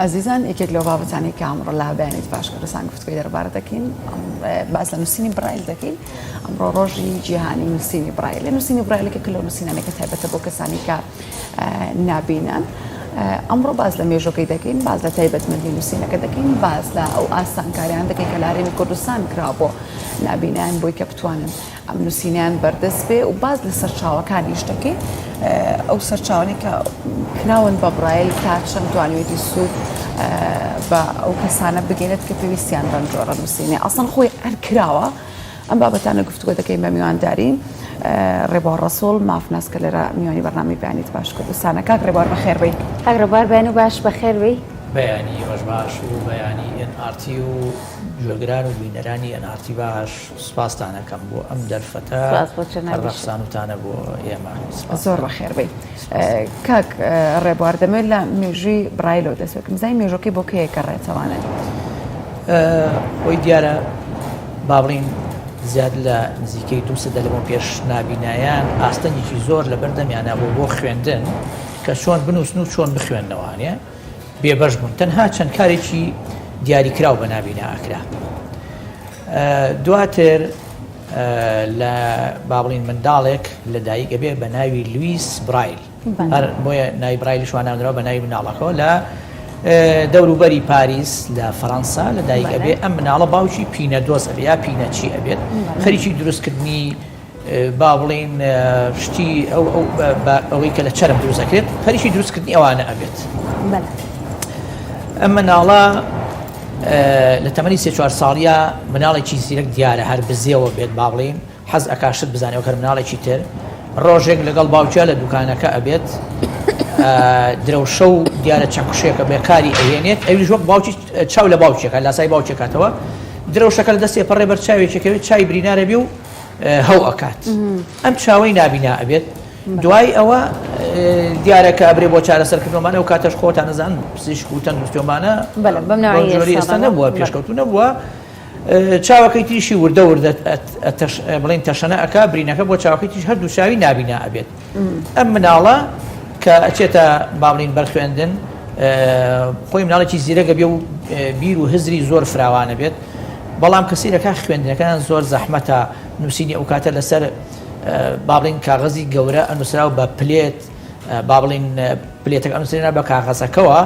ئازیزان یەکێک لەو بابەتانەی کە ئەمڕۆ لە بەیانیت باش کوردستان گفتوگۆی دەربارە دەکەین، باس لە نووسینی برایل دەکەین. ئەمڕۆ ڕۆژی جیهانی نووسینی برایل. نووسینی برایل یەکێکە لەو نووسینانەی کە تایبەتە بۆ کەسانی کە نابینن. ئەمڕۆ باس لە مێژوەکەی دەکەین، باس لە تایبەتمەندی نووسینەکە دەکەین، باس لە ئەو ئاسانکاریان دەکەین کە لە هەرێمی کوردستان کرا بۆ نابینایان بۆی کە بتوانن ئەم نووسینەیان بەردەست بێ و باس لە سەرچاوەکانیش دەکەین، ئەو سەرچاوانەی کە کراون بە برایل تا چەند توانیوێتی سوود بە ئەو کەسانە بگەێنێت کە پێویستیان بەم جۆرە نووسینە ئەسڵەن خۆی هەر کراوە. ئەم بابەتانە گفتوگۆ دەکەین بە میوانداری ڕێبوار ڕەسوڵ مافناس کە لێرە میوانی بەرنامەی بەیانیت باش کوردستانە. کاک ڕێبوار بەخێر بێی. کاک ڕێبوار بەیانی باش بەخێر بێی. بەیانی ئێوەش باش و بەیانی ئێن ئاڕ تی و گوێگران و بینەرانی ئێن ئاڕ تی باش. سوپاستان ئەکەم بۆ ئەم دەرفەتە سپاس بۆ کە جەنابیشت. ڕەخسانوتانە بۆ ئێمە. سپاس. زۆر بەخێر بێی. کاک ڕێبوار دەمەوێت لە مێژووی برایلەوە دەست پێ بکەم. بزانین مێژووەکەی بۆ کەی ئەگەڕێتەوانێ؟ خۆی دیارە با بڵێین زیاد لە نزیکەی دوو سەدە لەمەو پێش نابینایان ئاستەنگێکی زۆر لەبەر دەمیانا بوو بۆ خوێندن کە چۆن بنووسن و چۆن بخوێننەوانێ بێبەش بوون تەنها چەند کارێکی دیاریکراو بە نابینا ئەکرا. دواتر لە با بڵین منداڵێک لە دایک ئەبێ بە ناوی لویس برایل هەر بۆیە ناوی برایلیش وا ناونراوە بە ناوی مناڵەکەەوە لە دەوروبەری پاریس لە فەەنسا لە دایک ئەبێ ئەم مناڵە باوکی پینەدۆز ئەبێ یا پینەچی ئەبێت خەریکی دروستکردنی با بڵین شتی ئەو ئەوەی کە لە چەرم دروست ئەکرێت خەریکی دروستکردنی ئەوانە ئەبێت ئەم مناڵە لە تەمەنی سێ چوار ساڵیە مناڵێکی زیرەک دیارە هەر بزێوە بێت با بڵین حەز ئەکا شت بزانێ وەک هەر مناڵێکی تر ڕۆژێک لەگەڵ باوکیا لە دوکانەکە ئەبێت درەوشە و دیارە چەکوشێکە بێکاری ئەهێنێت ئەویش وەک باوکی چاو لە باوکێکە لاسای باوکێکاتەوە درەوشەکە لە دەستێ پەڕێ بەر چاوێکێکەوێت چای برینارە بێ و هەو ئەکات ئەم چاوەی نابینا ئەبێت دوای ئەوە دیارە کە ئەبرێ بۆ چارەسەرکردنەوەمانە ئەو کاتەش خۆتان نەزان پزیشک و تەندروستیۆمانە جۆری ئێستا نەبووە پێشکەوتو نەبووە چاوەکەی تریشی وردە وردە بڵین تەشەنە ئەک برینەکە بۆ چاوەکەی تریش هەردوو چاوی نابینا ئەبێت ئەم مناڵە کە ئەچێتە با بڵین بەرخوێندن خۆی مناڵێکی زیرەگە بێ و بیر و هزری زۆر فراوانە بێت بەڵام کە سیرەکە خوێندنەکان زۆر زەحمەتە نووسینی ئەو کاتە لەسەر با بڵین کاغەزی گەورە ئەنووسراو بە پلێت با بڵین پلێتەکە ئەنووسرێنە بە کاغەزەکەوە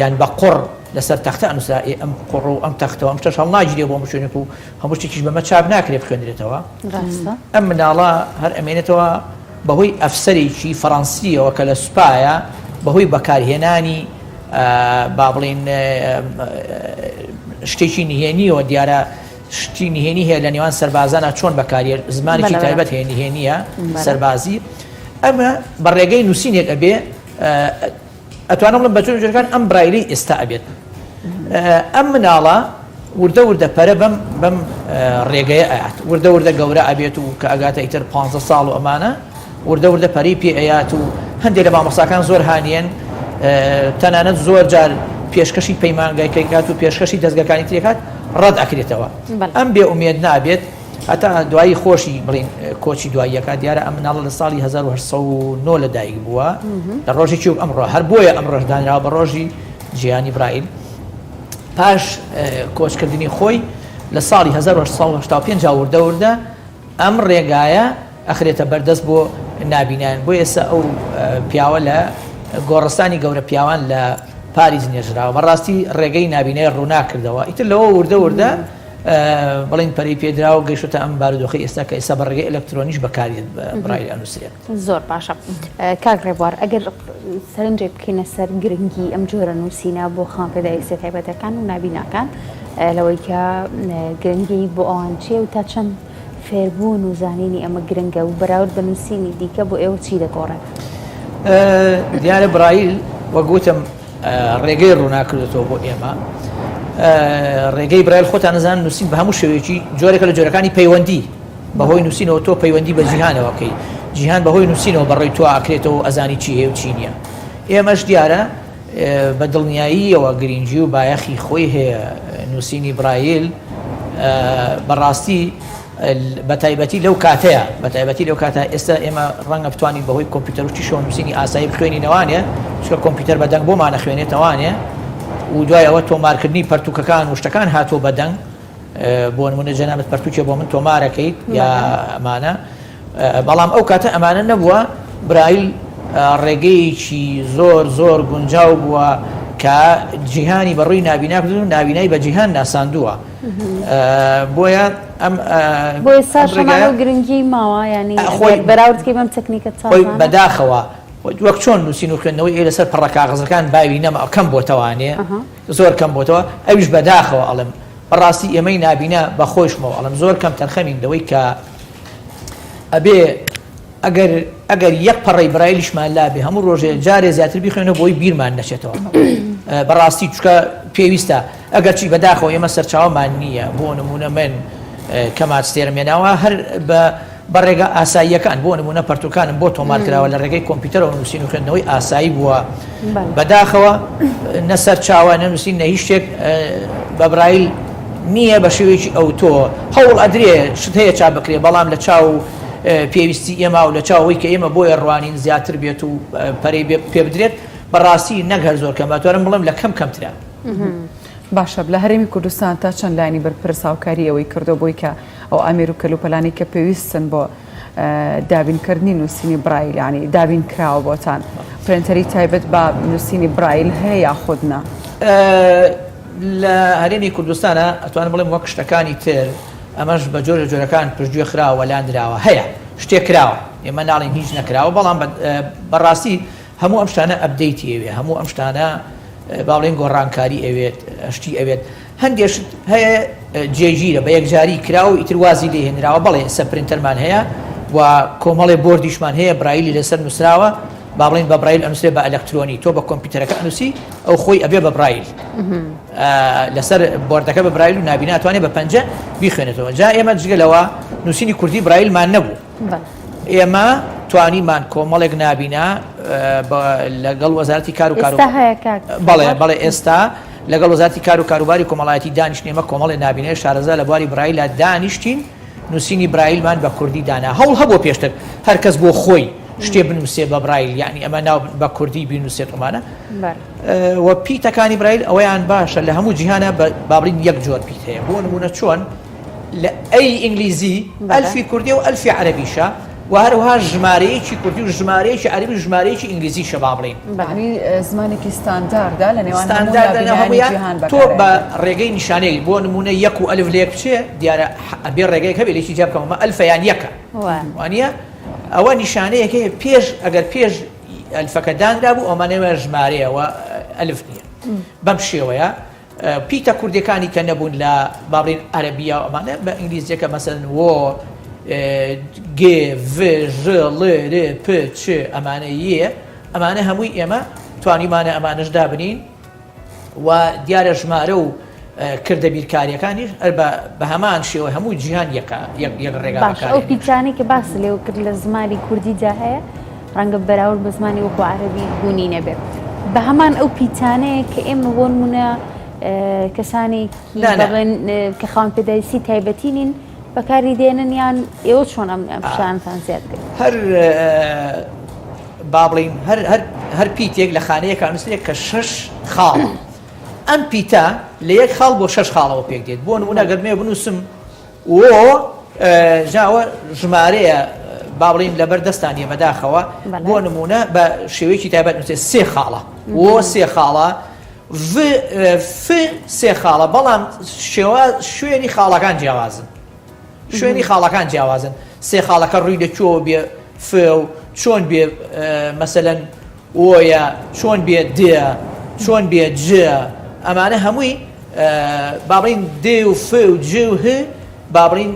یان بە قوڕ لەسەر تەختە ئەنووسرا ئێ ئەم قوڕ و ئەم تەختەوە ئەم شتەش هەڵناگیرێ بۆ هەموو شوێنێک و هەموو شتێکیش بەمە چاپ ناکرێ بخوێندرێتەوە ئەم مناڵە هەر ئەمێنێتەوە بەهۆی ئەفسەرێکی فەڕەنسیەوە کە لە سوپایە بەهۆی بەکارهێنانی با بڵین شتێکی نهێنیەوە دیارە شتی نهێنی هەیە لە نێوان سەربازانە چۆن بەکاریە زمانێکی تایبەت هەیە نهێنیە سەربازی ئەمە بە ڕێگەی نووسینێک ئەبێ ئەتوانم بڵێم بە جۆرە جۆرەکان ئەم برایلەی ئێستا ئەبێت ئەم مناڵە وردە وردە پەرە بەم بەم ڕێگەیە ئەیات وردە وردە گەورە ئەبێت و کە ئەگاتە ئیتر پ ساڵ و ئەمانە وردە وردە پەری پێ ئەیات و هەندێک لە مامۆساکان زۆر هاانیەن تەنانەت زۆر جار پێشکەشی پەیمانگای کەکات و پێشکەشی دەستگەکانی ترێکات ڕەت ئەکرێتەوە ئەم بێ ئومێد نابێت هەتا دوایی خۆشی بڵین کۆچی دواییەکە دیارە ئەم مناڵە لە ساڵی 1970 لە دایک بووە لە ڕۆژێکی وەک ئەمڕۆ هەر بۆیە ئەم ڕۆژ دانراوە بە ڕۆژی جیهانی برایل پاش کۆچکردنی خۆی لە ساڵی 1985 وردە وردە ئەم ڕێگایە ئەخرێتە بەردەست بۆ نابینایان بۆ ئێستا ئەو پیاوە لە گۆڕستانی گەورە پیاوان لە پاریس نێژراوە بەڕاستی ڕێگەی نابینای ڕووناک کردەوە ئیتر لەوە وردە وردە بڵین پەرەی پێدرا و گەیشتە ئەم بارودۆخی ئێستا کە ئێستا بە ڕێگەی ئەلکترۆنیش بەکارێت برایل ئەنووسرێت. زۆر باشە کاک ڕێبوار ئەگەر سەرنجێک بکەینە سەر گرنگی ئەم جۆرە نووسینە بۆ خاوەن پێداویستیە تایبەتەکان و نابیناکان لەوەی کە گرنگی بۆ ئەوان چییە و تا چەند فێربوون و زانینی ئەمە گرنگە و بەراورد بە نووسینی دیکە بۆ ئێوە چی دەگۆڕێت؟ دیارە برایل وەک وتم ڕێگەی ڕووناکردێتەوە بۆ ئێمە ڕێگەی برایل خۆتان نەزان نووسین بە هەموو شێوەیەکی جۆرێکە لە جۆرەکانی پەیوەندی بەهۆی نووسینەوە تۆ پەیوەندی بە جیهانەوە بکەی جیهان بەهۆی نووسینەوە بەڕێی تۆ ئاکرێتەوە ئەزانی چی هەیە و چی نییە ئێمەش دیارە بە دڵنیاییەوە گرنگی و بایەخی خۆی هەیە نووسینی برایل بەڕاستی بە تایبەتی لەو کاتەیە بە تایبەتی لەو کاتە ئێستا ئێمە ڕەنگە بتوانین بەهۆی کۆمپیوتەر و چیشەوە نووسینی ئاسایی بخوێنینەوانێ چونکە کۆمپیوتەر بە دەنگ بۆمان ئەخوێنێتەوانێ. و دوای ئەوە تۆمارکردنی پەرتوکەکان و شتەکان هاتووە بە دەنگ بۆ نمونە جەنابت پەرتوکێ بۆ من تۆمارەکەیت یا ئەمانە بەڵام ئەو کاتە ئەمانە نەبووە برایل ڕێگەیەکی زۆر زۆر گونجاو بووە کە جیهانی بەڕووی نابینا کردن و نابینای بە جیهان ناساندووە بۆیە ئەم بۆ ئێستا گرنگی ماوە ینی خۆی بەراوردکەی بەم تەکنیکە خۆی بەداخەوە وەک چۆن نووسین و خوێندنەوەی ئێ لەسەر پەڕە کاغەزەکان باوی نەما کەم بۆتەوانێ زۆر کەم بۆتەوە ئەویش بەداخەوە ئەڵێم بەڕاستی ئێمەی نابینا بە خۆیشمەوە ئەڵێم زۆر کەم تەرخەمین لەوەی کە ئەبێ ئەگەر ئەگەر یەک پەڕەی برایلیشمان لابێ هەموو ڕۆژێ جارێ زیاتر بیخوێنەوە بۆی بیرمان نەچێتەوە بەڕاستی چکە پێویستە ئەگەرچی بەداخەوە ئێمە سەرچاوەمان نییە بۆ نمونە من کە ماجستێرم هێناوە هەر بە بە ڕێگا ئاساییەکان بۆ نمونە پەرتوکانم بۆ تۆمار کراوە لە ڕێگەی کۆمپیوتەرەوە نووسین و خوێندنەوەی ئاسایی بووە بەداخەوە نە سەرچاوە نە نووسین نە هیچ شتێک بە برایل نییە بە شێوەیەکی ئەوتۆ هەوڵ ئەدرێ شت هەیە چاپ بکرێ بەڵام لە چاو پێویستی ئێمە و لە چاوەی کە ئێمە بۆیە ڕوانین زیاتر بێت و پەرەی پێ بدرێت بەڕاستی نەک هەر زۆر کەم ئەتوانم بڵێم لە کەم کەمترە. باشە لە هەرێمی کوردستان تا چەند لایەنی بەرپرس هاوکاری ئەوەی کردووە بۆی کە ئەو ئامێر و کەلوپەلانەی کە پێویستن بۆ دابینکردنی نووسینی برایل یانی دابین کراوە بۆتان پرنتەری تایبەت بە نووسینی برایل هەیە یاخود نا؟ لە هەرێمی کوردستانە ئەتوانم بڵێم وەک شتەکانی تر ئەمەش بە جۆرە جۆرەکان پشتگوێ خراوە لاندراوە هەیە شتێک کراوە ئێمە ناڵین هیچ نەکراوە بەڵام بەڕاستی هەموو ئەم شتانە update ی ئەوێ هەموو ئەم شتانە با بڵێین گۆڕانکاری ئەوێت شتی ئەوێت هەندێک شت هەیە جێگیرە بە یەکجاری کراوە و ئیتر وازی لێ هێنراوە بەڵێ ئێستا printer مان هەیە و کۆمەڵێ board یشمان هەیە برایلی لەسەر نووسراوە با بڵێین بە برایل ئەنووسرێ بە ئەلکترۆنی تۆ بە کۆمپیوتەرەکە ئەنووسی ئەو خۆی ئەبێ بە برایل لەسەر board ەکە بە برایل و نابینا توانێت بە پەنجە بیخوێنێتەوە جا ئێمە جگە لەوە نووسینی کوردی برایلمان نەبوو ئێمە توانیمان کۆمەڵێک نابینا لەگەڵ وەزارەتی کار و کار بەڵێ بەڵێ ئێستا لەگەڵ وەزارەتی کار و کاروباری کۆمەڵایەتی دانیشتین ئێمە کۆمەڵێ نابینای شارەزا لە بواری برایلا دانیشتین نووسینی برایلمان بە کوردی دانا هەوڵ هەبوو پێشتر هەر کەس بۆ خۆی شتێ بنووسێ بە برایل یعنی ئەمە ناو بە کوردی بینووسێت ئەمانە و پیتەکانی برایل ئەوەیان باشە لە هەموو جیهانە با بڵێین یەک جۆر پیت هەیە بۆ نمونە چۆن لە ئەی ئینگلیزی ئەلفی کوردی و ئەلفی عەرەبیشە و هەروەها ژمارەیەکی کوردی و ژمارەیەکی عەرەبی و ژمارەیەکی ئینگلیزیشە با بڵێین. یانی زمانێکی ستانداردە لە نێوان هەموو ستانداردە لە نابینایانی هەموویان جیهان تۆ بە بەکارئەهێنرێت. ڕێگەی نیشانەیەک بۆ نموونە یەک و ئەلف لە یەک بچێ دیارە ئەبێ ڕێگەیەک هەبێ لێکی جیا بکەمەوە ئەمە ئەلفە یان یەکە وانییە؟ ئەوە نیشانەیەک هەیە پێش ئەگەر پێش ئەلفەکە دانرابوو ئەومانەوە ژمارەیە و ئەلف نییە بەم شێوەیە پیتە کوردیەکانی کە نەبوون لە با بڵێین عەرەبیە و ئەمانە بە ئینگلیزیەکە مەسەلەن وۆ گ ڤ ژ ڵ ر پ چ ئەمانە یێ ئەمانە هەمووی ئێمە توانیمانە ئەمانەش دابنین و دیارە ژمارە و کردە بیرکاریەکانیش هەر بە هەمان شێوە هەموو جیهان یەکە یەک ڕێگا باش ئەو پیتانەی کە باس لێو کرد لە زمانی کوردیدا هەیە ڕەنگە بەراورد بە زمانی وەکو عەرەبی بوونی نەبێت بە هەمان ئەو پیتانەیە کە ئێمە بۆ نمونە کەسانێکی بڵێن کە خاوەن پێداویستی تایبەتی نین بەکاری دێنن یان ئێوە چۆن ئەم ئەم شتانتان زیاد کرد؟ هەر با بڵین هەر هەر هەر پیتێک لە خانەیەکا نووسرێت کە شەش خاڵە ئەم پیتە لە یەک خاڵ بۆ شەش خاڵەوە پێک دێت بۆ نمونە گەر بمەوێ بنووسم و جا ئەوە ژمارەیە با بڵێین لەبەر دەستان نیە بەداخەوە بۆ نمونە بە شێوەیەکی تایبەت نووسێ سێ خاڵە و سێ خاڵە ف سێ خاڵە بەڵام شێوە شوێنی خاڵەکان جیاوازن شوێنی خاڵەکان جیاوازن سێ خاڵەکە ڕووی لە کوێوە بێ ف و چۆن بێ مەسەلەن وۆیە چۆن بێ د چۆن بێ ج ئەمانە هەمووی با بڵێین د و ف و ج و ه با بڵێین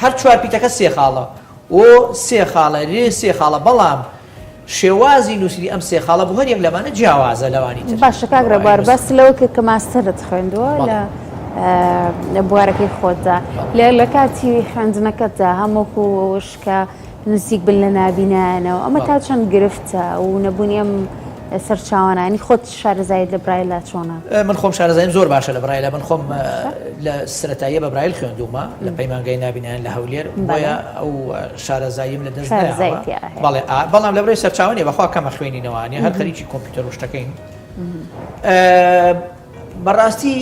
هەر چوار پیتەکە سێ خاڵە و سێ خاڵە ر سێ خاڵە بەڵام شێوازی نووسینی ئەم سێ خاڵە بۆ هەر یەک لەمانە جیاوازە لەوانی تر. باشە کاک ڕێبوار باست لەوە کرد کە ماستەرت خوێندووە لە بوارەکەی خۆتدا لە کاتی خوێندنەکەتدا هەم وەکو ئەوەش کە نزیک بن لە نابینایانەوە ئەمە تا چەند گرفتە و نەبوونی ئەم سەرچاوانە ینی خۆت شارەزایت لە برایلا چۆنە؟ من خۆم شارەزایم زۆر باشە لە برایلا من خۆم لە سەرەتاییە بە برایل خوێندوومە لە پەیمانگای نابینایان لە هەولێر بۆیە ئەو شارەزاییم لە دەست بەڵێ بەڵام لە برای سەرچاوە نیە بەخوا کەمە خوێنینەوانێ هەر خەریکی کۆمپیوتەر و شتەکەین. بەڕاستی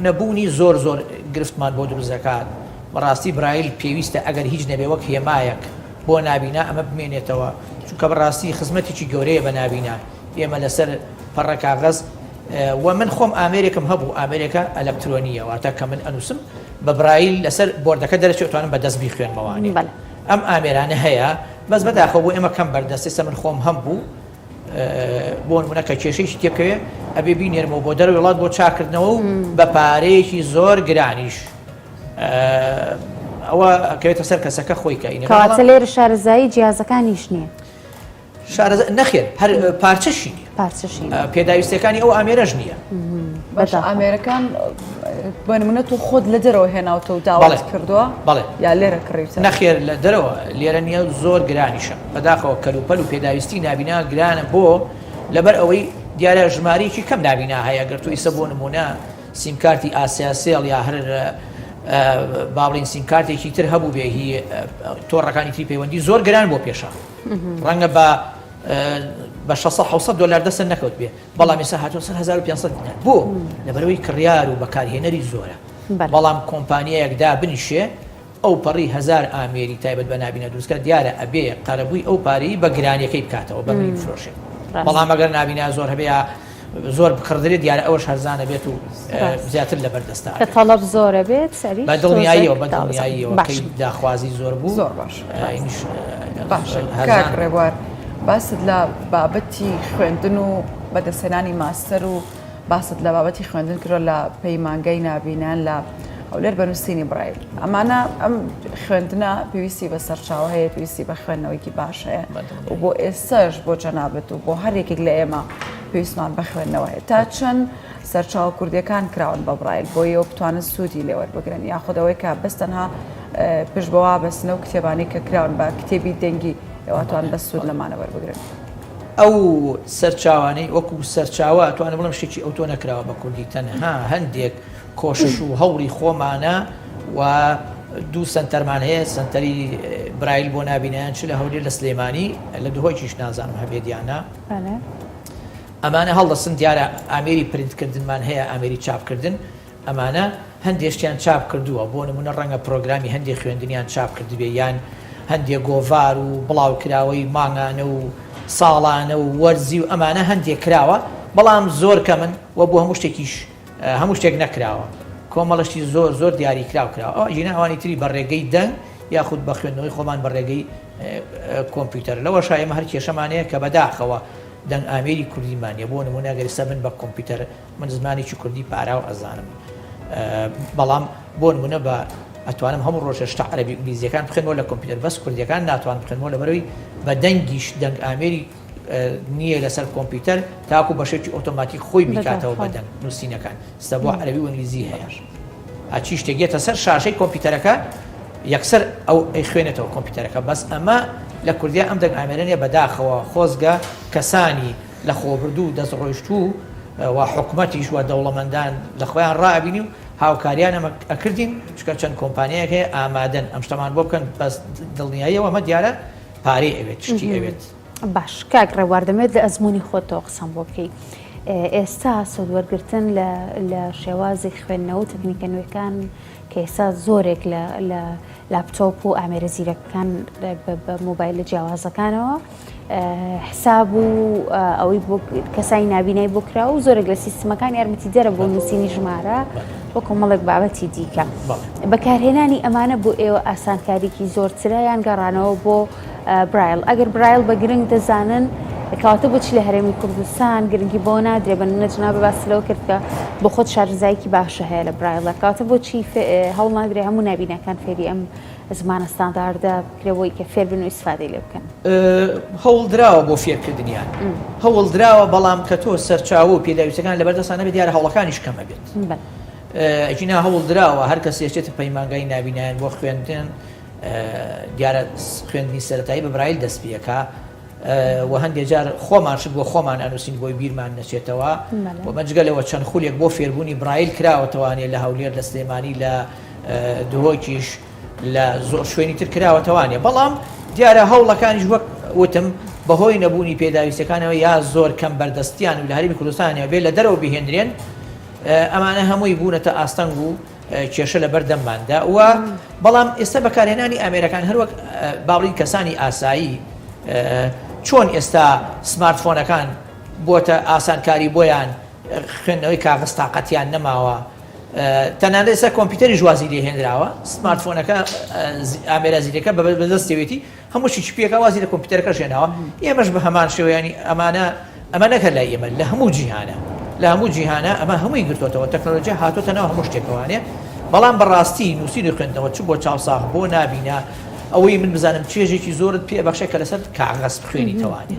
نەبوونی زۆر زۆر گرفتمان بۆ دروست دەکات. بەڕاستی برایل پێویستە ئەگەر هیچ نەبێ وەک هێمایەک بۆ نابینا ئەمە بمێنێتەوە، چونکە بەڕاستی خزمەتێکی گەورەیە بە نابینا. ئێمە لەسەر پەڕە کاغەز و من خۆم ئامێرێکم هەبوو، ئامێرێکە ئەلەکترۆنییە، واتە کە من ئەنووسم بە برایل لەسەر بۆردەکە دەرەچێ ئەتوانم بە دەست بیخوێنمەوانێ. ئەم ئامێرانە هەیە، بەس بەداخەوە بۆ ئێمە کەم بەردەستە، ئێستا من خۆم هەمبوو، بۆ نمونە کە کێشەیەکی تێبکەوێ ئەبێ بینێرمەوە بۆ دەرەوەی وڵات بۆ چاکردنەوە و بە پارەیەکی زۆر گرانیش ئەوە کەوێتە سەر کەسەکە خۆی کە ئینە کەواتە لێرە شارەزایی جیازەکانیش نییە. شارەزا نەخێر هەر پارچەشی نییە پارچەشی نییە. پێداویستیەکانی ئەو ئامێرەش نییە. باشە ئامێرەکان بۆ نمونە تۆ خۆت لە دەرەوە هێناوتە و داوات کردووە بەڵێ یا لێرە کڕیوتە؟ نەخێر لە دەرەوە لێرە نییە زۆر گرانیشە بەداخەوە کەلوپەل و پێداویستی نابینا گرانە بۆ لەبەر ئەوەی دیارە ژمارەیەکی کەم نابینا هەیە گەر تۆ ئیسە بۆ نمونە سیمکارتی ئاسیاسێڵ یا هەر با بڵێین سیمکارتێکی تر هەبوو بێ هی تۆڕەکانی تری پەیوەندی زۆر گران بۆ پێشە ڕەنگە بە بە 600 700 دلار دەست نەکەوت بێ بەڵام ئێستا هاتووە سەر 1500 دینار بۆ لەبەرەوەی کڕیار و بەکارهێنەری زۆرە بەڵام کۆمپانیایەک دابنیشێ ئەو پەڕی هەزار ئامێری تایبەت بە نابینا دروستکە دیارە ئەبێ قەرەبووی ئەو پارەی بە گرانیەکەی بکاتەوە بە منی بفرۆشێ بەڵام ئەگەر نابینا زۆر هەبێ یا زۆر بکڕدرێت دیارە ئەوەش هەرزانە بێت و زیاتر لەبەر دەستە کە تەڵەب زۆرە بێت سەری بە دڵنیاییەوە بە دڵنیاییەوە کەی داخوازی زۆر بوو زۆر باش باشە کاک ڕێبوار باست لە بابەتی خوێندن و بەدەستهێنانی ماستەر و باست لە بابەتی خوێندن کردوە لە پەیمانگای نابینایان لە هەولێر بە نووسینی برایل ئەمانە ئەم خوێندنە پێویستی بە سەرچاوە هەیە پێویستی بە خوێندنەوەیکی باش هەیە و بۆ ئێستاش بۆ جەنابت و بۆ هەر یەکێک لە ئێمە پێویستمان بە خوێندنەوە هەیە تا چەند سەرچاوە کوردیەکان کراون بە برایل بۆ ئەوە بتوانن سوودی لێوەربگرن یاخود ئەوەی کە بەس تەنها پشت بەوە بەسنە و کتێبانەی کە کراون بە کتێبی دەنگی ئێواتوان بە سوود لەمانە وەربگرن. ئەو سەرچاوانەی وەکو سەرچاوە ئەتوانم بڵێم شتێکی ئەوتۆ نەکراوە بە کوردی تەنها هەندێک کۆشش و هەوڵی خۆمانە و دوو سەنتەرمان هەیە سەنتەری برایل بۆ نابینایان چ لە هەولێر لە سلێمانی لە دهۆکیش نازانم هەبێت یان نا ئەمانە هەڵدەسن دیارە ئامێری پرینتکردنمان هەیە ئامێری چاپکردن ئەمانە هەندێ شتیان چاپ کردووە، بۆ نموونە ڕەنگە پرۆگرامی هەندێ خوێندنیان چاپ کردبێ یان هەندێ گۆڤار و بڵاوکراوەی مانگانە و ساڵانە و وەرزی و ئەمانە هەندێ کراوە، بەڵام زۆر کەمن و بۆ هەموو شتێکیش هەموو شتێک نەکراوە. کۆمەڵە شتی زۆر زۆر دیاریکراو کراوە. ئەوە ئەگینا ئەوانی تری بە ڕێگەی دەنگ یاخود بە خوێندنەوەی خۆمان بە ڕێگەی کۆمپیوتەر. لەوەشا ئێمە هەر کێشەمان هەیە کە بەداخەوە دەنگ ئامێری کوردیمان نییە. بۆ نموونە ئەگەر ئێستا من بە کۆمپیوتەر من زمانێکی کوردی پاراو ئەزانم بەڵام بۆ نمونە بە ئەتوانم هەموو ڕۆژێ شتە عەرەبی ئینگلیزیەکان بخێنمەوە لە کۆمپیوتەر بەس کوردیەکان ناتوانم بخێنمەوە لەبەرەوەی بە دەنگیش دەنگ ئامێری نییە لەسەر کۆمپیوتەر تاکو بە شێوەیەکی ئۆتۆماتیک خۆی بیکاتەوە بە دەنگ نووسینەکان ستا بۆ عەرەبی و ئینگلیزی هەیە هەرچی شتێک یەتە سەر شاشەی کۆمپیوتەرەکە یەکسەر ئەو ئەیخوێنێتەوە کۆمپیوتەرەکە بەس ئەمە لە کوردیا ئەم دەنگ ئامێرە نیە بەداخەوە خۆزگە کەسانی لەخۆبردوو و دەستڕۆیشتوو و حکومەتیش و دەوڵەمەندان لە خۆیان ڕائەبینی و هاوکاریان ئەمە ئەکردین چونکە چەند کۆمپانیایەک هەیە ئامادەن ئەم شتەمان بۆ بکەن بەس دڵنیاییەوە ئەمە دیارە پارەی ئەوێت شتی ئەوێت. باش کاک ڕێبوار دەمەوێت لە ئەزموونی خۆتەوە قسەم بۆ بکەی ئێستا سوود وەرگرتن لە لە شێوازی خوێندنەوە و تەکنیکە نوێکان کە ئێستا زۆرێک لە لە لاپتۆپ و ئامێرە زیرەکەکان بە مۆبایلە جیاوازەکانەوە حساب و ئەوەی بۆ کەسانی نابینای بۆ کرا و زۆرێک لە سیستمەکان یارمەتیدەرە بۆ نووسینی ژمارە بۆ کۆمەڵێک بابەتی دیکە. بەکارهێنانی ئەمانە بۆ ئێوە ئاسانکاریکی زۆرترە یان گەڕانەوە بۆ برایل ئەگەر برایل بە گرنگ دەزانن کەواتە بۆچی لە هەرێمی کوردستان گرنگی بۆ نادرێ بە نمونە جنابە باس لەوە کرد کە بۆ خۆت شارەزایەکی باشە هەیە لە برایلە کەواتە بۆچی هەوڵ نادرێ هەموو نابیناکان فێری ئەم زمانە ستانداردە بکرێ بۆی کە فێر بن و ئیسفادەی لێ بکەن. هەوڵ دراوە بۆ فێرکردنیان هەوڵ دراوە بەڵام کە تۆ سەرچاوە و پێداویستەکان لەبەردەستان نەبێت دیارە هەوڵەکانیش کەم ئەبێت ئەگینا هەوڵ دراوە هەر کەسێ ئەچێتە پەیمانگای نابینایان بۆ خوێندن دیارە خوێندنی سەرەتایی بە برایل دەست پێکا و هەندێک جار خۆمان شت بۆ خۆمان ئەنووسین بۆی بیرمان نەچێتەوە و مەجگە لەوە چەند خولێک بۆ فێربوونی برایل کراوەتەوانێ لە هەولێر لە سلێمانی لە دهۆکیش لە زۆر شوێنی تر کراوەتەوانێ بەڵام دیارە هەوڵەکانیش وەک وتم بەهۆی نەبوونی پێداویستەکانەوە یا زۆر کەم بەردەستیان و لە هەرێمی کوردستانەوە بێ لە دەرەوە بهێنرێن. ئەمانە هەمووی بوونەتە ئاستەنگ و کێشە لە بەردەمماندا و بەڵام ئێستا بەکارهێنانی ئامێرەکان هەروەک باڵین کەسانی ئاسایی چۆن ئێستا سمارتفۆنەکان بۆتە ئاسانکاری بۆیان خوێندنەوەی کاغز تاقەتیان نەماوە تەنانەت ئێستا کۆمپیوتەریش وازی لێ هێنراوە سمارتفۆنەکە ئامێرە زیرەکە بە بەدەستەوێتی هەموو شتێکی پێکا وازی لە کۆمپیوتەرەکەش هێناوە ئێمەش بە هەمان شێوە ینی ئەمانە ئەمە نەک هەر لای ئێمە لە هەموو جیهانە لە هەموو جیهانە ئەمە هەمووی گرتوتەوە تەکنۆلۆژیا هاتۆتە ناو هەموو شتێکەوانێ بەڵام بەڕاستی نووسین و خوێندنەوە چ بۆ چاوساغ بۆ نابینا ئەوەی من بزانم چێژێکی زۆرت پێ بەخشێ کە لەسەر کاغەز بخوێنیتەوانێ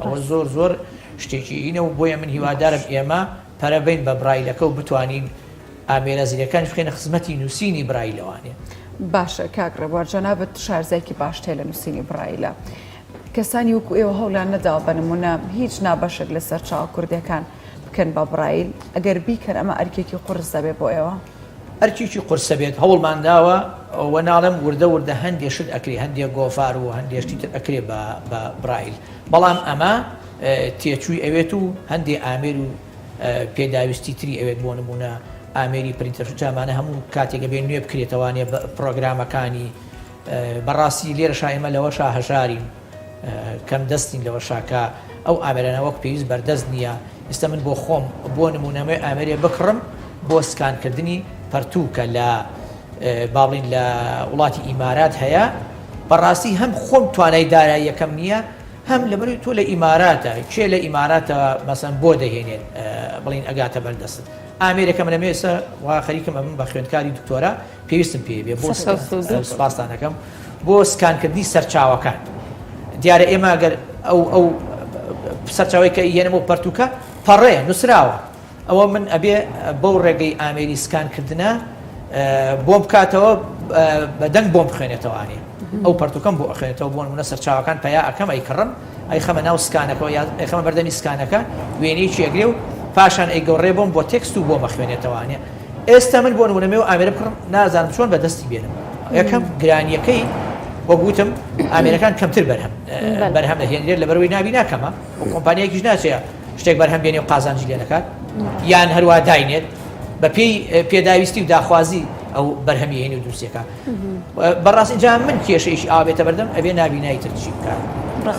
ئەوە زۆر زۆر شتێکی ئینە و بۆیە من هیوادارم ئێمە پەرە بەین بە برایلەکە و بتوانین ئامێرە زیرەکانیش بخەینە خزمەتی نووسینی برایلەوانێ. باشە کاک ڕێبوار جەنابت شارزایەکی باشت هەیە لە نووسینی برایلە. کەسانی وەکو ئێوە هەوڵیان نەداوە بە نموونە هیچ نا بەشێک لە سەرچاوە کوردیەکان بکەن بە برایل؟ ئەگەر بیکەن ئەمە ئەرکێکی قورس دەبێت بۆ ئێوە؟ ئەرکێکی قورسە بێت هەوڵمان داوە و ناڵێم وردە وردە هەندێ شت ئەکرێ هەندێ گۆڤار و هەندێ شتی تر ئەکرێ بە بە برایل بەڵام ئەمە تێچووی ئەوێت و هەندێ ئامێر و پێداویستی تری ئەوێت بۆ نموونە ئامێری پرینتەر چونکە ئەمانە هەموو کاتێک ئەبێ نوێ بکرێتەوانێ پرۆگرامەکانی بەڕاستی لێرەشا ئێمە لەوەشا هەژارین کەم دەستین لەوەشا کە ئەو ئامێرانە وەک پێویست بەردەست نییە ئێستا من بۆ خۆم بۆ نمونەمەی ئامێرێ بکڕم بۆ سکانکردنی پەرتووکە لە باڵین لە وڵاتی ئیمارات هەیە بەڕاستی هەم خۆم توانای داراییەکەم نییە هەم لەبەرئەوەی تۆ لە ئیماراتە کێ لە ئیماراتە مەسەن بۆ دەهێنێت بڵین ئەگاتە بەردەستت ئامێرەکە من ئێستا وا خەریکم ئەبم بە خوێندکاری دکتۆرا پێویستم پێ بێ بۆ سپاستان ئەکەم بۆ سکانکردنی سەرچاوەکان دیارە ئێمە گەر ئەو ئەو سەرچاوی کە یەنەمە و پەرتوکە پەڕەیە نووسراوە ئەوە من ئەبێ بەو ڕێگەی ئامێری سکان کردنە بۆم بکاتەوە بە دەنگ بۆم بخوێنێتەوانێ ئەو پەرتوکەم بۆ ئەخوێنێتەوە بۆ نمونە سەرچاوەکان پەیا ئەکەم ئەیکڕم ئەیخەمە ناو سکانەکەەوە یا ئەیخەمە بەردەمی سکانەکە وێنەیەکی ئەگرێ و پاشان ئەیگۆڕێ بۆم بۆ text و بۆم ئەخوێنێتەوانێ ئێستا من بۆ نمونە مێ و ئامێرە بکڕم نازانم چۆن بەدەستی بێنم یەکەم گرانیەکەی وەک وتم ئامێرەکان کەمتر بەرهەم بەرهەم دەهێنرێت لەبەرەوەی نابی ناکەمە و کۆمپانیایەکیش ناچێ شتێک بەرهەم بێنێ و قازانجی لێ نەکات یان هەروا داینێت بە پێی پێداویستی و داخوازی ئەو بەرهەمی هێنی و دروستەکە بەڕاستی جا من کێشەیەکی ئاوێتە بەردەم ئەبێ نابینایی تر چی بکات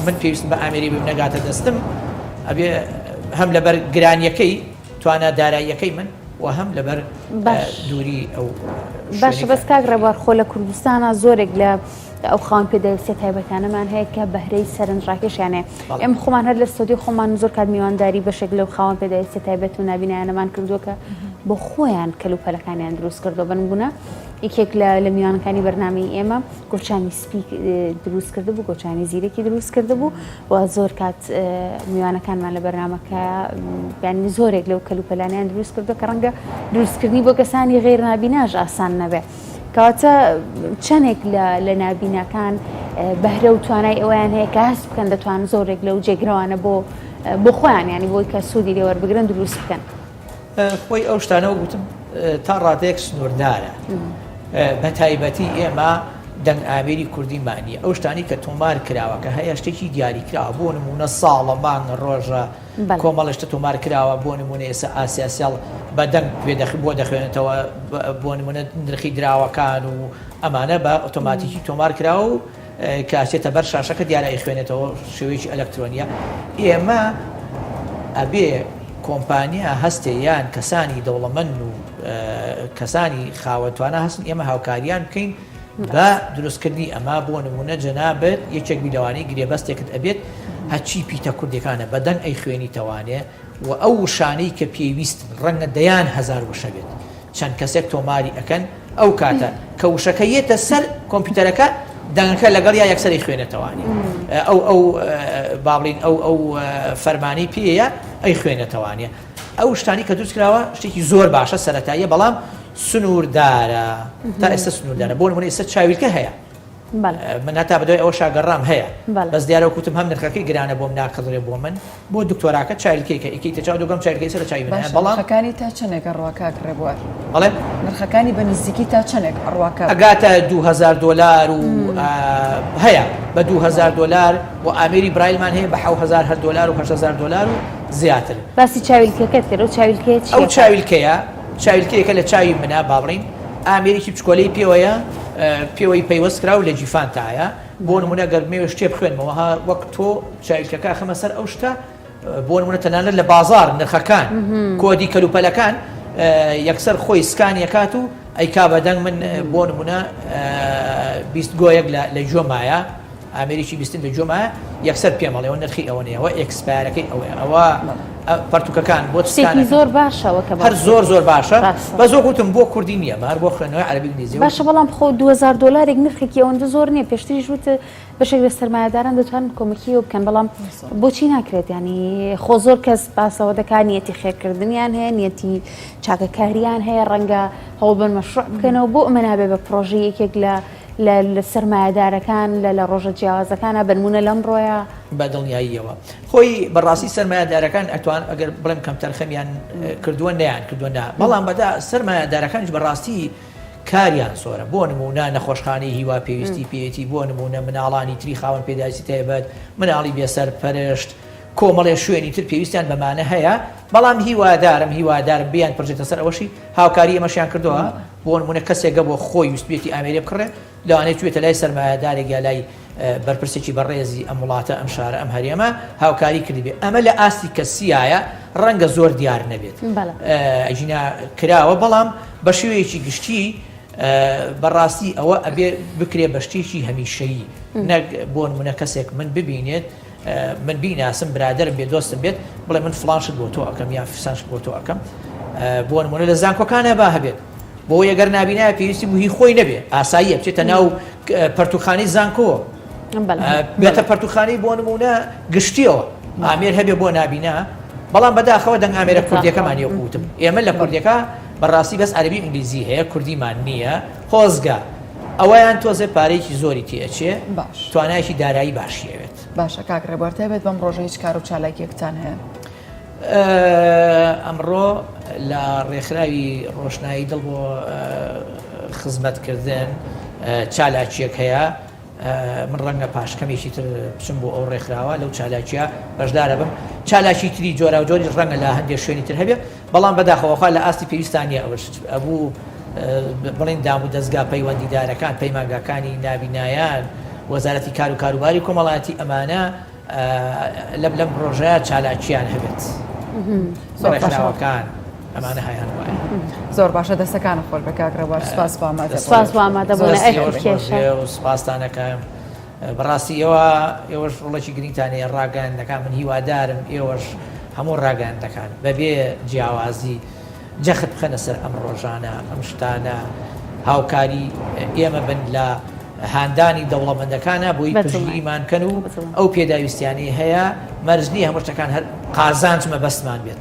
من پێویستم بە ئامێری بم نەگاتە دەستم ئەبێ هەم لەبەر گرانیەکەی توانا داراییەکەی من و هەم لەبەر دووری ئەو باشە بەس کاک ڕێبوار خۆ لە کوردستانە زۆرێک لە ئەو خاوەن پێداویستیە تایبەتانەمان هەیە کە بەهرەی سەرنجڕاکێشیان هەیە ئێمە خۆمان هەر لە ستۆدیۆ خۆمان زۆر کات میوانداری بەشێک لەو خاوەن پێداویستیە تایبەت و نابینایانەمان کردووە کە بۆ خۆیان کەلوپەلەکانیان دروست کردووە بە نمونە یەکێک لە لە میوانەکانی بەرنامەی ئێمە گۆچانی سپی دروست کردبوو گۆچانی زیرەکی دروست کردبوو و زۆر کات میوانەکانمان لە بەرنامەکە یانی زۆرێک لەو کەلوپەلانیان دروست کردو کە ڕەنگە دروستکردنی بۆ کەسانی غێر نابیناش ئاسان نەبێ. کەواتە چەندێک لە نابیناکان بەهرە و توانای ئەویان هەیە کە هەست بکەن دەتوان زۆرێک لەو جێگرەوانە بۆ بۆ خۆیان ینی بۆی کە سوودی لێوەربگرن دروست بکەن. خۆی ئەو شتانە وتم تا ڕادەیەک سنووردارە بە تایبەتی ئێمە دەنگ ئامێری کوردیمان نییە ئەو شتانی کە تۆمار کراوە کە هەیە شتێکی دیاریکراوە بۆ نمونە ساڵە مانگ ڕۆژە کۆمەڵە شتە تۆمار کراوە بۆ نمونە ئێستا ئاسیاسێڵ بە دەنگ پێ بۆ دەخوێنێتەوە بۆ نمونە نرخی دراوەکان و ئەمانە بە ئۆتۆماتیکی تۆمار کراوە و کە ئەچێتە بەر شاشەکە دیارە ئەیخوێنێتەوە شێوەیەکی ئەلکترۆنیە ئێمە ئەبێ کۆمپانیا هەستێ یان کەسانی دەوڵەمەند و کەسانی خاوەن توانا هەستن ئێمە هاوکاریان بکەین بە دروستکردنی ئەمە بۆ نمونە جەنابت یەکێک بی لەوانەی گرێبەستێکت ئەبێت هەرچی پیتە کوردیەکانە بە دەنگ ئەیخوێنیتەوانێ و ئەو وشانەی کە پێویستن ڕەنگە دەیان هەزار وشە بێت چەند کەسێک تۆماری ئەکەن ئەو کاتە کە وشەکە یەتە سەر کۆمپیوتەرەکە دەنگەکە لەگەڵ یا یەکسەری خوێنێتەوانی ئەو ئەو باڵین ئەو ئەو فەرمانی پێیە ئەی خوێنێتەوانە ئەو شتانی کە دروست کراوە شتێکی زۆر باشە سەتاییە بەڵام سنووردارە تا ئێستا سنووردارە بۆ نمونە ئێستا چاویلکە هەیە من هەتا بەدوای ئەوە شاگەڕام هەیە بەس دیارە کوتم هەم نرخەکەی گرانە بۆم ناکڕێ بۆ من بۆ دکتۆراکە چاویلکەی کە ئیکەیتە چاو دوگەم چاویلکەی سەر چاوی من بەڵام نرخەکانی تا چەندێک ئەڕوا کاک ڕێبوار؟ بەڵێ نرخەکانی بە نزیکی تا چەندێک ئەڕوا کاک؟ ئەگاتە 2000 دۆلار و هەیە. بە 2000 دۆلار و ئامێری برایلمان هەیە بە 7000 هەر دۆلار و 8000 دۆلار و زیاتر. باسی چاویلکەکەت کرد ئەو چاویلکەیە چیە؟ ئەو چاویلکەیە چاویلکەیەکە لە چاوی منە با بڵێین ئامێرێکی بچکۆلەی پێوەیە پێوەی پەیوەست کراو لە گیفانتایە بۆ نمونە گەر بمەوێ شتێ بخوێنمەوە ها وەک تۆ چاویلکەکە ئەخەمە سەر ئەو شتە بۆ نمونە تەنانەت لە بازار نرخەکان کۆدی کەلوپەلەکان یەکسەر خۆی سکانیەکات و ئەیکا بە دەنگ من بۆ نمونە 20 گۆیەک لە گوێمایە ئامێرێکی بیستن لە گوێمایە یەکسەر پێم ئەڵێ ئەوە نرخی ئەوە نییە ئەوە expire ەکەی ئەوەیە ئەوە پەرتوکەکان بۆ شتێکی زۆر باشەوە کە هەر زۆر زۆر باشە بە زۆر وتم بۆ کوردی نییە هەر بۆ خوێندنەوەی عەرەبی ئینگلیزی باشە بەڵام خۆ 2000 دلارێک نرخێکی ئەوەندە زۆر نییە پێشتریش وت بەشێک لە سەرمایەداران دەتوانن کۆمەکیەوە بکەن بەڵام بۆچی ناکرێت ینی خۆ زۆر کەس باسەوە دەکات نیەتی خێرکردنیان هەیە نیەتی چاکەکاریان هەیە ڕەنگە هەوڵبن مەشروع بکەنەوە بۆ ئەمە نابێ بە پرۆژەی یەکێک لە لە لە سەرمایەدارەکان لە لە ڕۆژە جیاوازەکانا بەنموونە لەمڕۆیا. بە دڵنیاییەوە خۆی بەڕاستی سەرمایەدارەکان ئەتوان ئەگەر بڵێم کەمتەرخەمیان کردووە نەیان کردووە نا بەڵام بەدا سەرمایەدارەکانیش بەڕاستی کاریان زۆرە بۆ نموونە نەخۆشخانەی هیوا پێویستی پێیەتی بۆ نموونە مناڵانی تری خاوەن پێداویستی تایبەت مناڵی بێسەر پەرشت کۆمەڵێ شوێنی تر پێویستیان بەمانە هەیە بەڵام هیوادارم هیوادارم بیان پرژێتە سەر ئەوەشی هاوکاری ئێمەشیان کردووە بۆ نمونە کەسێک بۆ خۆی ویستبێتی ئامێرێ بکڕێ لەوانەیە چوێتە لای سەرمایەدارێک یا لای بەرپرسێکی بەڕێزی ئەم وڵاتە ئەم شارە ئەم هەرێمە هاوکاری کردبێ ئەمە لە ئاستی کەسیایە ڕەنگە زۆر دیار نەبێت ئەگینا کراوە بەڵام بە شێوەیەکی گشتی بەڕاستی ئەوە ئەبێ بکرێ بە شتێکی هەمیشەیی نەک بۆ نمونە کەسێک من ببینێت من بیناسم برادەرم بێ دۆستم بێت بڵێ من فڵان شت بۆ تۆ ئەکەم یان فسان شت بۆ تۆ ئەکەم بۆ نمونە لە زانکۆکانە با هەبێت بۆ یەگەر نابینایە پێویستی بوو هی خۆی نەبێ ئاساییە بچێتە ناو پەرتوخانەی زانکۆ بێتە پەرتوخانەی بۆ نمونە گشتیەوە ئامێر هەبێ بۆ نابینا بەڵام بەداخەوە دەنگ ئامێرە کوردیەکەمان یەکوتم ئێمە لە کوردیەکە بەڕاستی بەس عەربی ئینگلیزی هەیە کوردیمان نییە خۆزگە ئەوەیان تۆزێ پارەیەکی زۆری تێ ئەچێ باش. توانایەکی دارایی باشی ئەوێت. باشە کاک ڕێبوار تایبەت بەم ڕۆژە هیچ کار و چالاکیەکتان هەیە؟ ئەمڕۆ لە ڕێکخراوی ڕۆشنایی دڵ بۆ خزمەتکردن چالاکیەک هەیە من ڕەنگە پاش کەمێکی تر بچم بۆ ئەو ڕێکخراوە لەو چالاکیە بەشدارە بم چالاکی تری جۆراوجۆریش ڕەنگە لە هەندێک شوێنی تر هەبێ بەڵام بەداخەوە خوا لە ئاستی پێویستا نییە ئەوەش ئەبوو بڵێن دام و دەزگا پەیوەندیدارەکان پەیمانگاکانی نابینایان وەزارەتی کار و کاروباری کۆمەڵایەتی ئەمانە لەم لەم پرۆژەیە چالاکیان هەبێت ڕێکخراوەکان ئەمانە هەیان وایە زۆر باشە دەستەکانت خۆش بێ کاک ڕێبوار سوپاس بۆ ئامادە سوپاس بۆ ئامادەبوون و سوپاستانەکەم بەڕاستی ئێوە ئێوەش ڕۆڵێکی گرنگتان هەیە ڕاگەیاندنەکان من هیوادارم ئێوەش هەموو ڕاگەیاندنەکان بەبێ جیاوازی جەخت بخەنە سەر ئەم ڕۆژانە ئەم شتانە هاوکاری ئێمە بن لە هاندانی دەوڵەمەندەکانە بۆی پشتگیریمان کەن و ئەو پێداویستیانەی هەیە مەرج نییە هەموو شتەکان هەر قازانج مەبەستمان بێت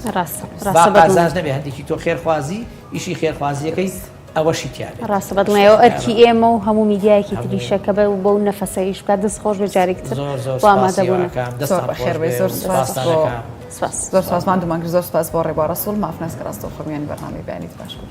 با قازانج نەبێ هەندێکی تۆ خێرخوازی ئیشی خێرخوازیەکەی ئەوەشی تیا بێت. ڕاستە بەدڵنیایەوە ئەرکی ئێمە و هەموو میدیایەکی تریشە کە بەو بەو نەفەسە ئیش بکات دەست خۆش بێ جارێکی تر زۆر زۆر بۆ سوپاسی ئامادەبوونت. ئەکەم زۆر دەستان بەخێر خۆش بێی بێ زۆر و سوپاس سوپاستان بۆ ئەکەم. سوپاس. زۆر سوپاس ماندوومان کرد زۆر سوپاس بۆ ڕێبوار ڕەسوڵ مافناس کە ڕاستەوخۆ میوانی بەرنامەی بەیانیت باش بوو.